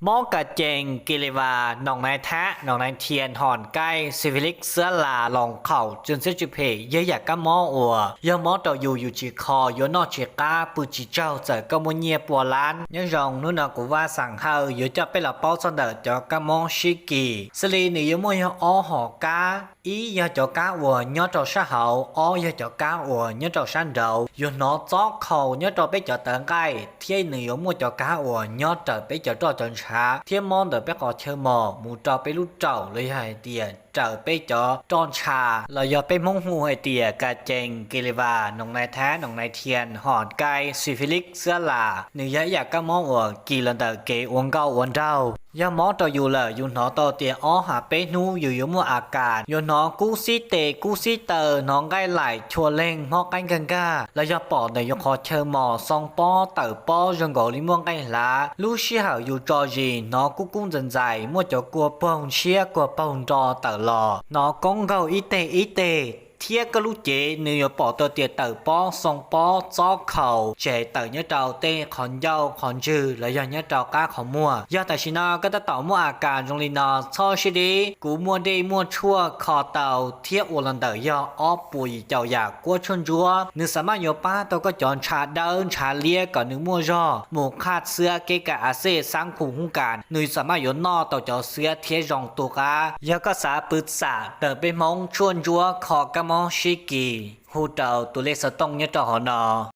Mob ka cees, kis lis vas, noos nais thab, noos nais thias, hom kaij, xi fi lib, xwab las, loos qhaum, txwj ntxhiab tsw phem yog yam kab mob uas yog mob rau yus, yus tsis kho, yuav noj tsis qab, pw tsis tsaug txawm koj muaj nyiaj pua lab. Nyob zoo, hnub no kuv Vaj Xeem Hawj yuav coj peb los paub txog ntawm cov kab mob sib kis. Xws li nws yuav muaj yog ob hom kab, ib yog cov kab uas nyob rau sab hauv, ob yog cov kab uas nyob rau sab nraud. Yuav hnov txob khaus nyob rau peb cov tawv nqaij, thiab nws yuav muaj cov kab uas nyob raws peb cov roj cov ntshav, thiab mob ntawm peb qhov chaw mos mus rau peb lub raum, los yog hais tias raws peb cov roj ntsha, los yog peb Hmoob hu hais tias ka cees, kis lis vas, noos nais thab, noos nais thias, hom kaij, xi fi lib, xwab las. Nws yog ib yam kab mob uas kis los ntawm kev ua nkauj ua nraug. Yog mob rau yus lawm, yus hnov tau tias ob hab peb hnub yus yuav muaj a kas, yuav hnov kub xib tes kub xib taw, hnov nqaij laim chua leeg, mob qaib nkag nkag, los yog pom ntawm yus qhov chaw mos xoo pob tawm pob zoo nkaus li muaj nqaij hlav. Lub sij hawm yus tso zis hnov kub kub ntxais ntxais, muaj cov kua paug ntshiab kua paug nro tawm los, hnov koob nkaug ib teg ib teg, thiab koj lub cev nws yuav pom tau tias tawm pob xoo pob txob khaus tseg tawm nyob rau tej qhov ncauj qhov ntswg los yog nyob rau qab qhov muag. Yog tam sim no koj tab tom muaj a kas zoo li no, txhob sib dib, kuv muaj dej muaj tshuaj kho tau thiab ua los ntawm yog ob puas yim caum yam kuab tshuaj ntsuab. Nws xam maj yuav pab tau koj cov ntshav dawb ntshav liab kom nws muaj zog mus qhaj xwab kev kam a xej xab khu hub kas, nws xam maj yuav noj tau cov xwab thiab zoo tu qab. Yog koj xav pw xam raws peb Hmoob tshuaj ntsuab kho kab mob sib kis, hu rau tus lej xov tooj nyob rau hauv no.